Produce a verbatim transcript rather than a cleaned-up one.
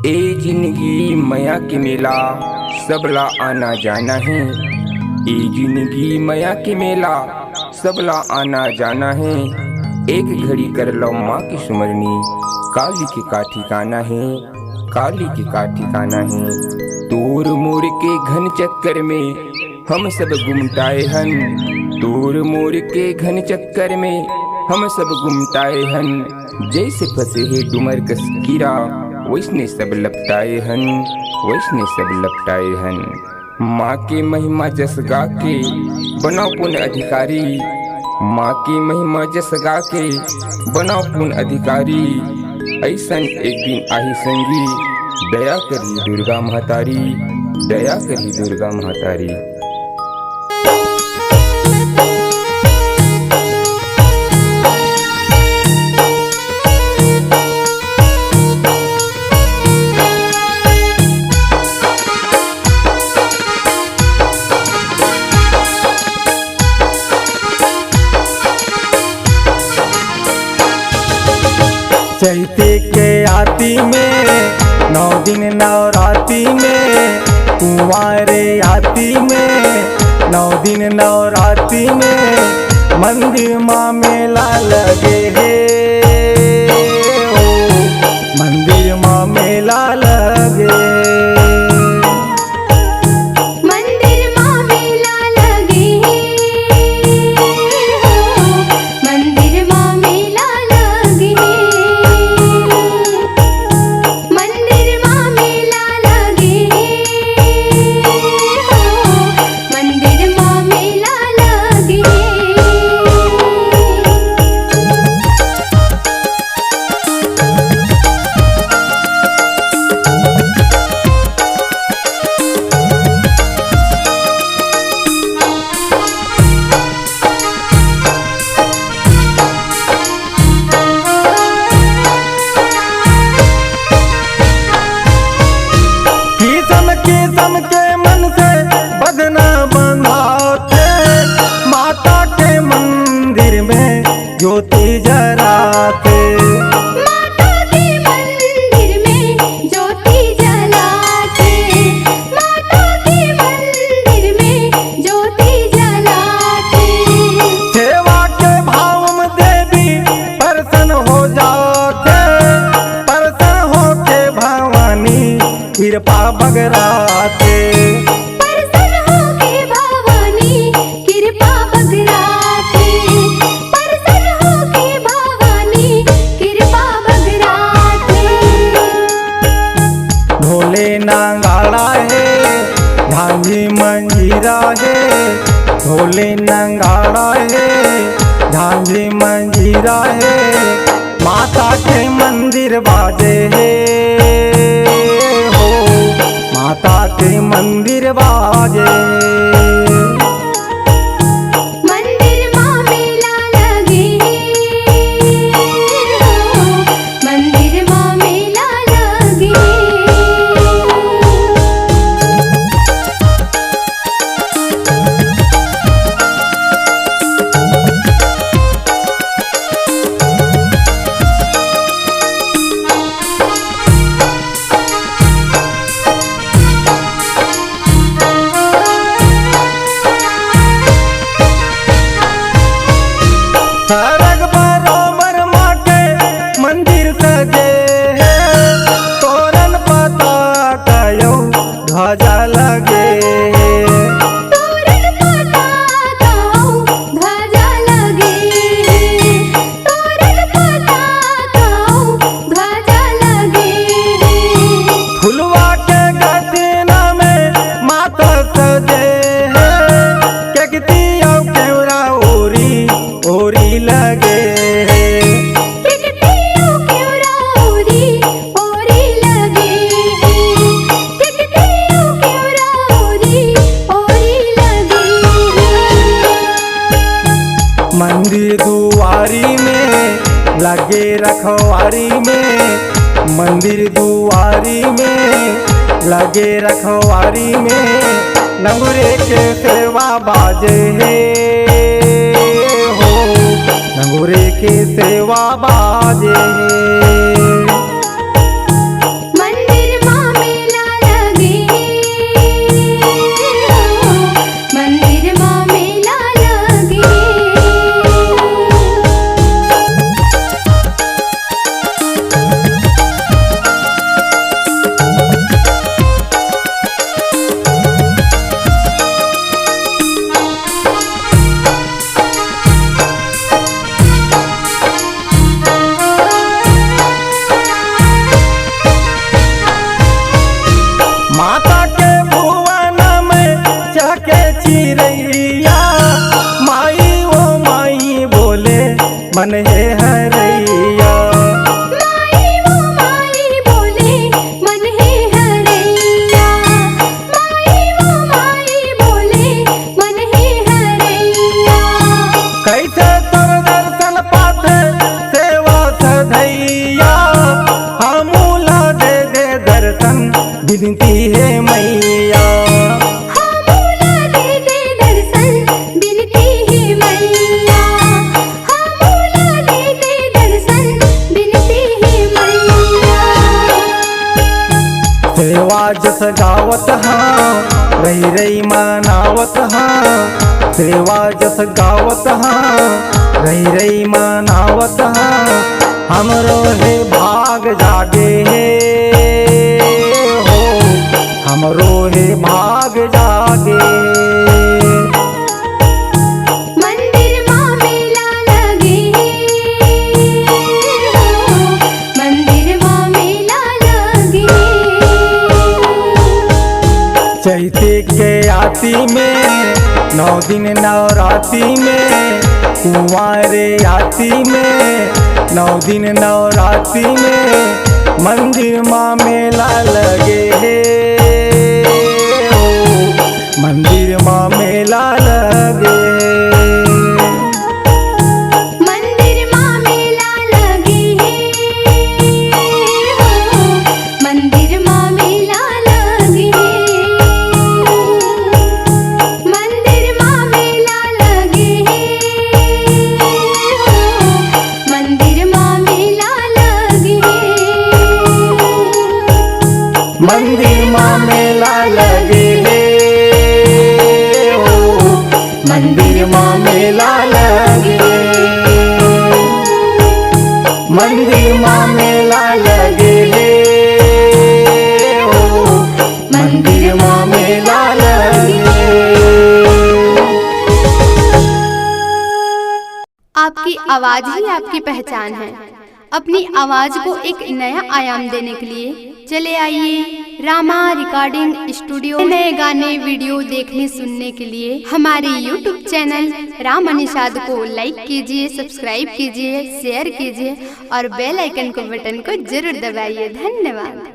ए जिनगी मया के मेला, सबला आना जाना हे। ए जिनगी मया के मेला, सबला आना जाना हे। एक घड़ी कर लो माँ के सुमरनी, काली के का ठिकाना हे, काली के का ठिकाना हे। तोर मोर के घन चक्कर में हम सब गुमटाए हन, तोर मोर के घन चक्कर में हम सब गुमटाए हन। जैसे फंसे हे डुमर कस कीरा, वैसने सब लपटाए हन, वैसने सब लपटाए हन। माँ के महिमा जस गा के बनाओ पुन अधिकारी, माँ के महिमा जस गा के बनाओ पुन अधिकारी। ऐसन एक दिन आही संगी, दया करी दुर्गा महतारी, दया करी दुर्गा महतारी। चैती के आती में, नौ दिन नवराती में, कुंवारे आती में, नौ दिन नवराती में, मंदिर मा मेला लगे हे। ओ, मंदिर मा मेला लगे। मंदिर मा मेला लगे हे, हो, मंदिर मा मेला लगे हे। मंदिर मा मेला लगे हे, हो, मंदिर मा मेला लगे हे। किसम किसम के मन से बदना बंधाथे, माता के मंदिर में ज्योति जलाथे। माता के मंदिर में ज्योति जलाथे, माता के मंदिर में ज्योति जलाथे। सेवा के भाव में देवी प्रसन्न हो जाथे, प्रसन्न होके भवानी कृपा बगराथे। प्रसन्न होके भवानी कृपा बगराथे, प्रसन्न होके भवानी कृपा बगराथे। ढोले नगाड़ा हे, झांझी मंजीरा हे, ढोले नगाड़ा हे, झांझी मंजीरा हे, माता के मंदिर बाजे हे, हो, माता के मंदिर बाजे। मंदिर मा मेला लगे हे, हो, मंदिर मा मेला लगे हे। सरग बरोबर माँ के मंदिर सजे हे, तोरन पताका अउ ध्वजा लगे हे। तोरन पताका अउ ध्वजा लगे हे, तोरन पताका अउ ध्वजा लगे हे। फुलवा के गहना में माता सजे हे, केकती अउ केवरा ओरी, ओरी लगे हे। केकती अउ केवरा ओरी, ओरी लगे हे। केकती अउ केवरा ओरी, ओरी लगे हे। मंदिर दुआरी में लगे रखवारी में, मंदिर दुआरी में लगे रखवारी में, नंगुरे के सेवा बाजे हे, हो, नंगुरे के सेवा बाजे हे। मंदिर मा मेला लगे, मंदिर मा मेला लगे। माता के भुवन में चहके चिरैया, माई ओ माई बोले मन हे हरैया। माई ओ माई बोले मन हे हरैया, माई ओ माई बोले मन हे हरैया। कैसे तोर दर्शन पाथे सेवा सधैया, हमू ला दे दे दर्शन बिनती हे मैया। हमू ला दे दे दर्शन बिनती हे मैया, हमू ला दे दे दर्शन बिनती हे मैया। सेवा जस गावत हाँ, रही रही मनावत हाँ, सेवा जस गावत हाँ, रही रही मनावत हाँ, हमरो हे भाग जागे हे हो, हमरो हे भाग जागे। मंदिर मा मेला लगे हो, मंदिर मा मेला लगे। चैते के आती में, नौ दिन नवराती में, कुंवारे आती में, नौ दिन नवराती में, मंदिर मा मेला लगे हे हो, मंदिर मा मेला लगे। मंदिर मा मेला लगे हे हो, मंदिर मा मेला लगे हे, मंदिर मा मेला लगे हे हो, मंदिर मा मेला लगे हे। मंदिर मा मेला लगे हे हो, मंदिर मा मेला लगे, मंदिर मा मेला लगे हे हो, मंदिर मा मेला लगे। आपकी आवाज ही आपकी पहचान है। अपनी आवाज को एक नया आयाम देने के लिए चले आइए रामा रिकॉर्डिंग स्टूडियो। नए गाने, वीडियो देखने सुनने के लिए हमारे YouTube चैनल रामा निषाद को लाइक कीजिए, सब्सक्राइब कीजिए, शेयर कीजिए और बेल आइकन को, बटन को जरूर दबाइए। धन्यवाद।